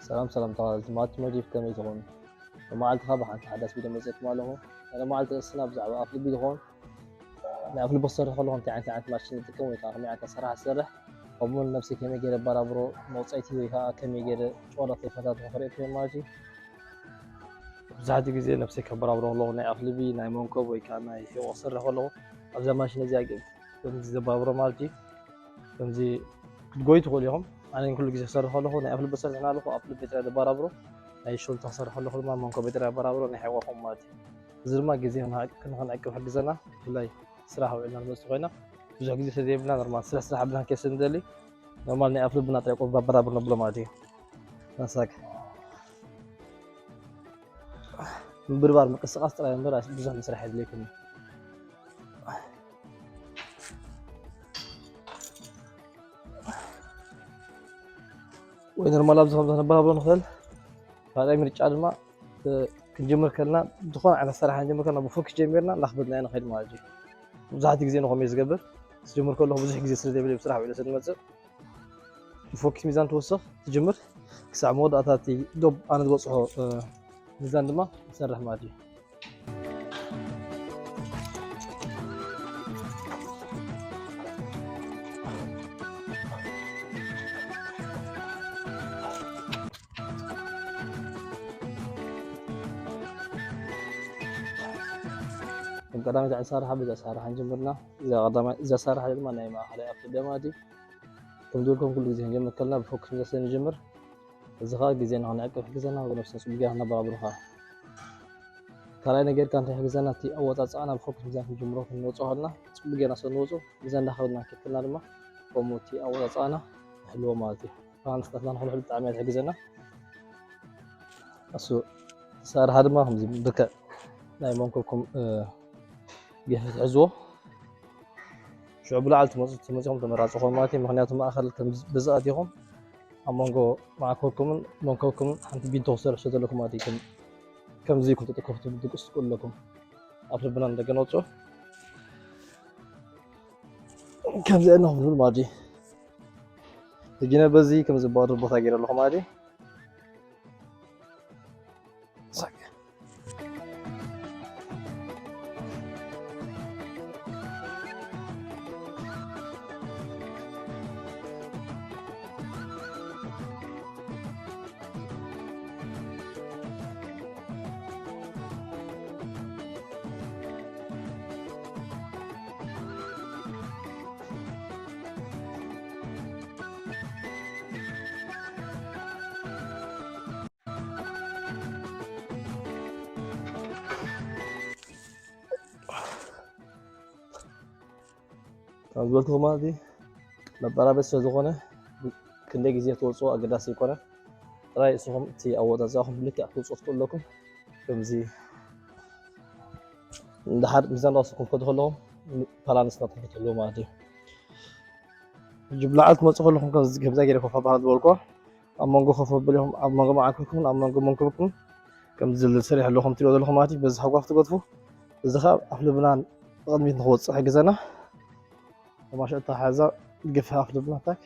ሰላም ሰላም ተኸታተልቲ ማቲ መዲፍ፣ ከመይ ትኾኑ? መዓልትኻ ብሓንቲ ሓዳስ ቪድዮ መፅእኩም ኣለኹ። ናይ መዓልቲ ርእስና ብዛዕባ ኣፍልቢ ዝኾን ናይ ኣፍልቢ ክሰርሕ ከለኹ እንታይ ዓይነት ዓይነት ማሽን ይጥቀም ወይ ከዓ ከመይ ዓይነት ኣሰራርሓ ዝሰርሕ፣ ከምኡውን ነብሰይ ከመይ ገይረ ኣበራብሮ፣ መውፀይቲ ወይ ከዓ ከመይ ገይረ ጨወዳ ከይፈታትሑ ክርእየኩም እየ ማለት እዩ። ብዙሓት ግዜ ነብሰይ ከበራብሮ ከለኹ ናይ ኣፍልቢ ናይ መንኮብ ወይ ከዓ ናይ ሒቆ ክሰርሕ ከለኹ ኣብዛ ማሽን እዚኣ ከምዚ ዘበራብሮ ማለት እዩ። ከምዚ ክትጎዩ ትኽእሉ ኢኹም። ኣነ ኩሉ ግዜ ክሰርሕ ከለኹ ናይ ኣፍልቢ ሰርሕ ኣለኹ፣ ኣፍልቢ ጥራይ ዘበራብሮ፣ ናይ ሾልታ ክሰርሕ ከለኹ ድማ መንኮብ ጥራይ ኣበራብሮ ናይ ሒቆ ከምኡ ማለት እዩ። እዚ ድማ ግዜ ክንዕቅብ ይሕግዘና። ብፍላይ ስራሕ ውዒልና ንመፅእ ኮይና ብዙሕ ግዜ ስለዘይብልና ኖርማል ስራሕ ስራሕ ብልና ከይስንደሊ ኖርማል ናይ ኣፍልብና ጥራይ ቆብ ኣበራብር ነብሎ ማለት እዩ። መሳክ ምብርባር ምቅስቃስ ጥራይ እምበር ኣስ-፣ ብዙሕ ምስራሕ የድልየኩም። ወይ ኖርማል ኣብዚ ከምዚ ክነበራብሮ ንኽእል። ካልኣይ ምርጫ ድማ፣ እ፣ ክንጅምር ከለና ዝኾነ ዓይነት ኣሰራርሓ ክንጅምር ከለና ብፎክስ ጀሚርና እናኽበድናዮ ንኸይድ ማለት እዩ። ብዙሓት ግዜ ንኸምኡ እየ ዝገብር። ዝጅምር ከለኹ ብዙሕ ግዜ ስለ ዘይብለይ ብስራሕ ውዒለ ስለ ዝመፅእ ብፎክስ ሚዛን ትወስኽ ትጅምር ክሳዕ መወዳእታ እቲ ዶብ ኣነ ዝበፅሖ፣ እ፣ ሚዛን ድማ ይሰርሕ ማለት እዩ። ከም ቀዳመይቲ ኣሰራርሓ በዚ ኣሰራርሓ ንጅምርና። እዛ ቀዳማይ፣ እዛ ኣሰራርሓ ድማ ናይ ማእኸላይ ኣፍልቢ ማለት እዩ። ከም ዝበልኩም ኩሉ ግዜ ክንጀምር ከለና ብፎክስ ሚዛን ስለ ንጅምር፣ እዚ ኸኣ ግዜና ክንዕቅብ ይሕግዘና፣ ነብስና ጽቡቅ ጌርና ክነበራብሮ ኸኣ። ካልኣይ ነገር ከኣ እንታይ ይሕግዘና? እቲ ኣወጻጽኣና ብፎክስ ሚዛን ክንጅምሮ ክንወጾ ከለና ጽቡቅ ጌርና ስለ ንወጾ፣ ሚዛን እንዳኸበድና ከይድና ድማ ከምኡ እቲ ኣወጻጽኣና ንሕልዎ ማለት እዩ። ባላንስ ናትና ንኽንሕሉ ብጣዕሚ እያ ትሕግዘና። እሱ ኣሰራርሓ ድማ ከምዚ ብልክዕ ናይ መንኮብኩም፣ እ፣ ገፊሕ ትሕዝዎ። ሽዑ ብላዕሊ ትመጹ-፣ ትመጺኹም ተመራጺ ኾን ማለት እዩ። ምኽንያቱ ማእኸል ከም ብዝኣት ኢኹም ኣብ መንጎ ማእከልኩምን መንኮብኩምን ሓንቲ ቢንቶ ክሰርሕ ስለ ዘለኩም ማለት እዩ። ከም-፣ ከምዚ ኢልኩም ተተከፉ ትድቅሱ ትኽእሉ ኣለኩም። ኣፍልብና ንደገ ነውጽኦ። ከምዚ ኣነ ክብሉ ማለት እዩ። ሕጂ ነ በዚ ከም ዝበቕር ቦታ ገይረ ኣለኹ ማለት እዩ። ሳቅ። ከም ዝበልኩ ማለት እዩ፣ መበራበት ስለ ዝኾነ ክንደይ ግዜ ትወፅኦ ኣገዳሲ ኣይኮነን። ጥራይ ንስኹም እቲ ኣወፃፅኣኹም ብልክዕ ክትወፅኦ ትኽእሉ ኣለኩም። ከምዚ እንድሓር ሚዛን ራስኩም ክትከዱ ከለኹም ባላንስ ናትኩም ክትህልዎ ማለት እዩ። ሕጂ ብላዕሊ ትመፁ ከለኹም ከምዚ፣ ከምዛ ገይረ ኮፍ ኣባሃል ዝበልኩ ኣብ መንጎ ኮፍ መበሊኹም፣ ኣብ መንጎ መዓኮርኩምን ኣብ መንጎ መንኮብኩምን ከምዚ ዝል ሰሪሕ ኣለኹም ትሪኦ ዘለኹም ማለት እዩ። በዚ ሓጓፍ ትገድፉ። እዚ ኸኣ ኣፍልብና ንቕድሚት ንኽወፅእ ይሕግዘና። ተማሸ እታ ሓዛ ግፍ ኣፍልብና ታክ።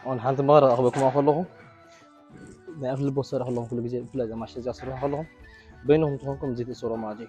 ኣሁን ሓንቲ መኸራ ኣኽበኩም ከለኹ ናይ ኣፍ ልቦ ሰራሕ ኣለኹም። ኩሉ ግዜ ብፍላይ እዛ ማሽን እዚኣ ስርሑ ከለኹም በይንኹም ትኾንኩም እዚ ትእሰሮ ማለት እዩ።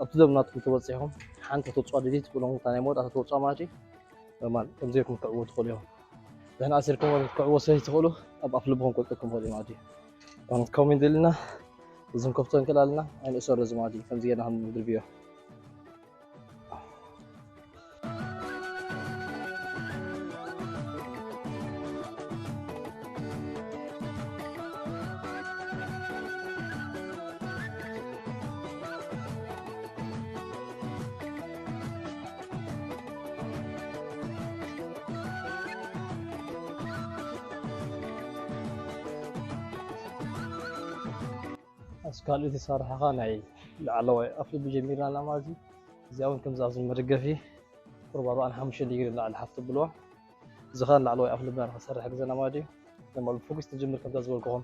ኣብቲ ደም ናትኩም ተበፂሕኩም ሓንቲ ተፅዋ ድልይ ትብሎም እታ ናይ መወዳእታ ተፅዋ ማለት እዩ። ኖርማል ከምዚ ኢልኩም ክትዕወቱ ትኽእሉ ኢኹም። ንሕና ኣሲርኩም ክትዕወቱ ስለ ትኽእሉ ኣብ ኣፍ ልብኹም ክወድቀኩም ይኽእል እዩ ማለት እዩ። ኣሁን ኮሜንት ኢልና እዝን ከፍቶ እንክእል ኣለና ኣይንእሰሮ እዚ ማለት እዩ። ከምዚ ጌርና ከም ንድርብዮ ኣስ ካልእ ተሳርሕኻ ናይ ላዕለዋይ ኣፍልቢ ጀሚርና ኣለና ማለት እዩ። እዚኣ እውን ከምዚ ኣብዚ መደገፊ ቁርብ ኣርባዓን ሓሙሽተ ዲግሪ ንላዕሊ ሓፍ ተብልዋ። እዚ ኸኣ ንላዕለዋይ ኣፍልብና ንኽሰርሕ ይሕግዘና ማለት እዩ። ለማሉ ፎኩስ ትጅምር ከምዛ ዝበልኩኹም።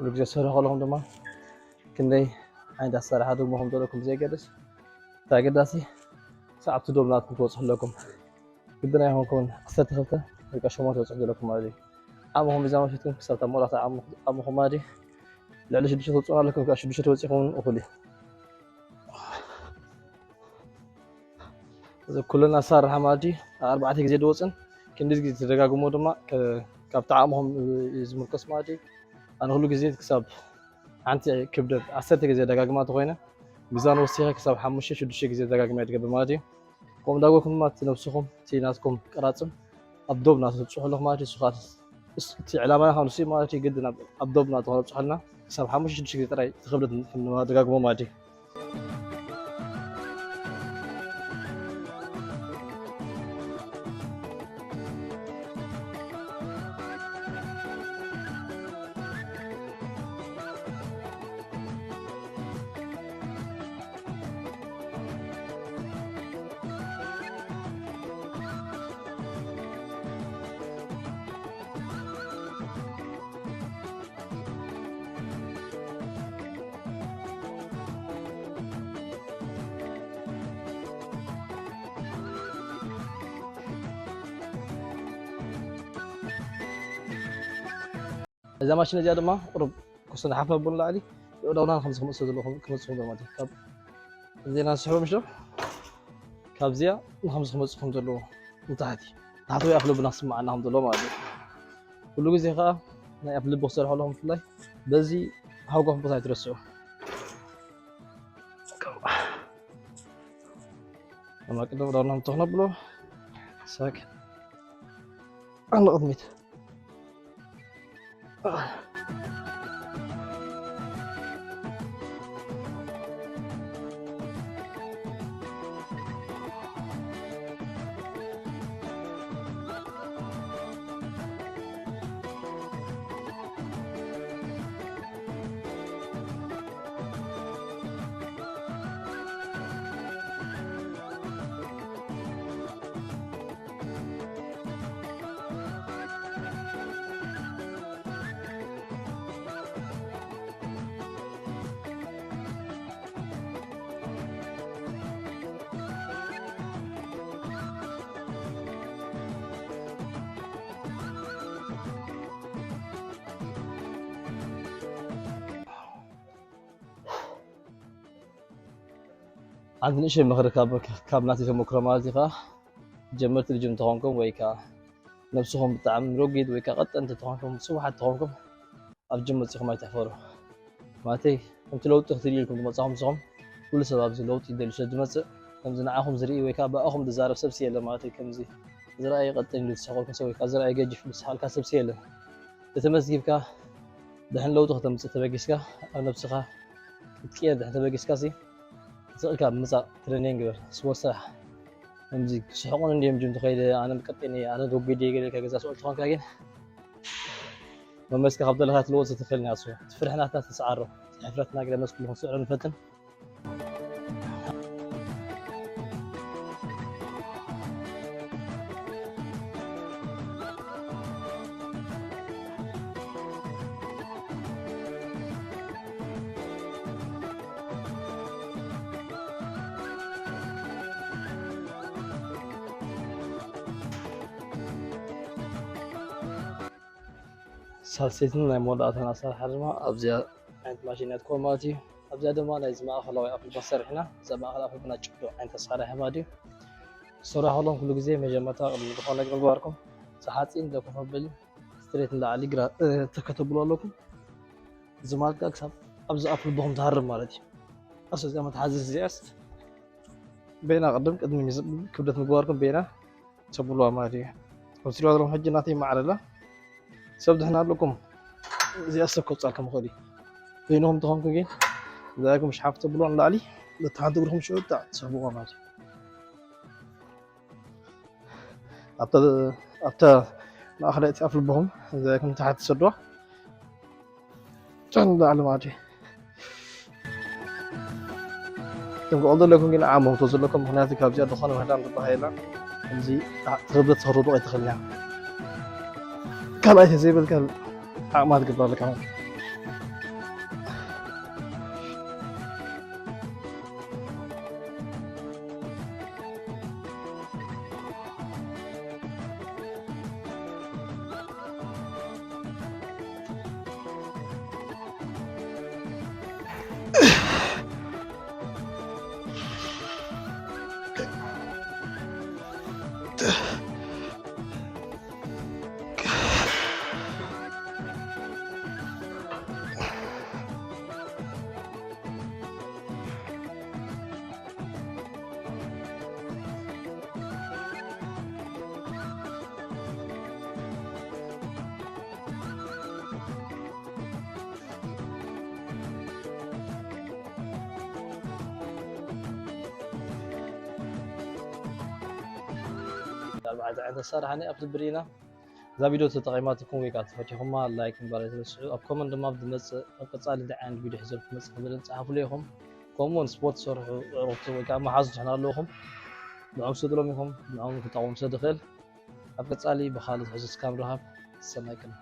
ኩሉ ግዜ ትሰርሑ ከለኹም ድማ ክንደይ ዓይነት ኣሰራርሓ ትድግሙ ከም ዘለኩም ብዘየገድስ፣ እቲ ኣገዳሲ ሰዓብቲ ዶብ ናትኩም ክበፅሑ ኣለኩም። ግድን ኣይኮንኩምን ዓሰርተ ክልተ ወይ ከዓ ሸሞንተ ትበፅሑ ዘለኩም ማለት እዩ። ዓቕምኹም ብዛ መሸትኩም ክሳብ እታ መወዳእታ ዓቕምኹም ማለት እዩ። ልዕሊ ሽዱሽተ ትወፅኡ ኣለኩም፣ ከዓ ሽዱሽተ ተወፂኹም እውን እኹል እዩ። እዚ ኩለን ኣሰራርሓ ማለት እዩ። ኣርባዕተ ግዜ ድወፅን ክንዲ ግዜ ተደጋግሞ ድማ ከ-፣ ካብቲ ዓቕምኹም እዩ ዝምርኮስ ማለት እዩ። ኣነ ኩሉ ግዜ ክሳብ ሓንቲ ክብደት ዓሰርተ ግዜ ደጋግማ ተኾይነ ሚዛን ወሲኸ ክሳብ ሓሙሽተ ሽዱሽተ ግዜ ደጋግማ እየ ዝገብር ማለት እዩ። ከምኡ እንዳገበርኩም ድማ እቲ ነብስኹም እቲ ናትኩም ቅራፅም ኣብ ዶብ ናቱ ትብፅሑ ኣለኹም ማለት እዩ። ንሱ ከዓ እቲ ዕላማና ካብ ንሱ እዩ ማለት እዩ። ግድን ኣብ፣ ኣብ ዶብ ናቱ ከነብፅሖ ኣለና። ክሳብ ሓሙሽተ ሽዱሽተ ግዜ ጥራይ እቲ ክብደት ክንደጋግሞ ማለት እዩ። እዛ ማሽን እዚኣ ድማ ቁሩብ ክወሰነ ሓፍ ኣቢሉ ንላዕሊ የእዳውና ከምዚ ክመጽእ ዘለኹም፣ ክመጽእ ዘለኹም ማለት እዩ። ካብ እዚና ንስሕቦ ምሽ ዶ? ካብዚኣ ንከምዚ ክመጽእ ከም ዘለዎ ንታሕቲ፣ ታሕተዋይ ኣፍልብና ክስምዓና ከም ዘለዎ ማለት እዩ። ኩሉ ግዜ ከኣ ናይ ኣፍልቢ ክሰርሑ ኣለኹም ብፍላይ በዚ ሃጓፍ ቦታ ኣይትረስዑ። ኣማ ቅድም ዳርና ምተኽነብሎ ሳክ ኣነ ቅድሚት። ሓንቲ ንእሽተይ ምኽሪ ካብ ናተይ ተመክሮ ማለት እዩ ከዓ፣ ጀመርቲ ልጅ እንተኾንኩም ወይ ከዓ ነብስኹም ብጣዕሚ ረጒድ ወይ ከዓ ቀጠንቲ እንተኾንኩም፣ ስቡሓት እንተኾንኩም፣ ኣብ ጅም መፂኹም ኣይትሕፈሩ። ማለተይ ከምቲ ለውጢ ክትርእዩ ኢልኩም ዝመፃኹም ንስኹም፣ ኩሉ ሰብ ኣብዚ ለውጢ ይደልዩ ስለ ዝመፅእ፣ ከምዚ ንዓኹም ዝርኢ ወይ ከዓ ብኣኹም ዝዛረብ ሰብሲ የለን። ማለተይ ከምዚ ዝረኣየ ቀጠን ኢሉ ዝስሕቐልኩም ሰብ ወይ ከዓ ዝረኣየ ገጅፍ ኢሉ ዝስሓልካ ሰብሲ የለን። ተተመዝጊብካ ድሕን ለውጢ ከተምፅእ ተበጊስካ፣ ኣብ ነብስኻ ክትቅየር ድሕን ተበጊስካ ሲ ስቕካ ምጻእ ትሬኒንግ ግበር፣ ስፖርት ስራሕ። ከምዚ ክስሕቑን እንዲዮም ጅም ተኸይደ ኣነ ቀጢን እየ ኣነ ረጒድ እየ ገለ ኢልካ ገዛ ስኦል ተኾንካ ግን መመስካ ካብ ዘለካ ትልወጥ ትኽእል ኢና። እሱ እቲ ፍርሒ ናትና ተስዓሮ፣ እቲ ሕፍረትና ግደ መስኩ ንክንስዕሮ ንፈትን። ሳልሰይትን ናይ መወዳእታን ኣሰራርሓ ድማ ኣብዚኣ ዓይነት ማሽን እያ ትኮን ማለት እዩ። ኣብዚኣ ድማ ናይዚ ማእኸላዊ ኣፍልባ ሰሪሕና። እዛ ማእኸል ኣፍልባ ናይ ጭዶ ዓይነት ኣሰራርሓ ማለት እዩ። ሰራሕሎም ኩሉ ግዜ መጀመርታ ቅድሚ ዝኾነ ነገር ምግባርኩም፣ እዚ ሓፂን ለኮፍ ኣበሊ ስትሬት ንላዕሊ ግራ፣ እ፣ ተከተብሉ ኣለኩም። እዚ ማለት ከዓ ክሳብ ኣብዚ ኣፍልባኹም ትሃርም ማለት እዩ። ኣስ እዚኣ መትሓዚ እዚኣስ በይና ቅድም ቅድሚ ሚዝ-፣ ክብደት ምግባርኩም በይና ተብሉዋ ማለት እዩ። ከምዚ ትሪእዋ ዘለኹም ሕጂ ናተይ ማዕረ ኣላ። ሰብ ድሕና ኣለኩም። እዚኣ ሰብ ከውፅኣልኩም ይኽእል እዩ። በይንኹም ተኾንኩም ግን እዚኣኩም ሽሓፍ ተብሉዋ ንላዕሊ፣ በቲ ሓንቲ እግርኹም ሽዑ ጣዕ ትስሕብዋ ማለት እዩ። ኣብታ፣ ኣብታ ማእኸላይቲ ኣፍልብኹም እዚኣኩም ታሕቲ ትሰድዋ። ጫን ንላዕሊ ማለት እዩ። እቶም ክቐልዶ ዘለኩም ግን ዓቕሚ ህብቶ ዘለኩም፣ ምኽንያቱ ካብዚኣ ዝኾነ ምህዳም ዝበሃል የላን። ከምዚ ትርብት ተኽርዶ ኣይትኽእልን እያ። ካልኣይ ተዘይበልካ ዓቕማ ትገብር ኣለካ ማለት እዩ። ኣርባዕተ ዓይነት ኣሰራርሓ ናይ ኣፕል ብርኢና። እዛ ቪድዮ ተጠቒማትኩም ወይ ከዓ ተፈቲኹማ ላይክ ምግባር ኣይትረስዑ። ኣብ ኮመንት ድማ ኣብ ዝመፅእ ኣብ ቀፃሊ እንታይ ዓይነት ቪድዮ ሒዘልኩም ክመፅእ ክብል ፀሓፉለይ ኢኹም። ከምኡውን ስፖርት ትሰርሑ ኣዕሩኽቲ ወይ ከዓ መሓዙት ትሕና ኣለውኹም ንዖም ስእጥሎም ኢኹም ንዖም ክጠቕሞም ስለ ዝኽእል። ኣብ ቀፃሊ ብኻልእ ትሕዝቶ እስካብ ንራኸብ ሰናይ ቅነ።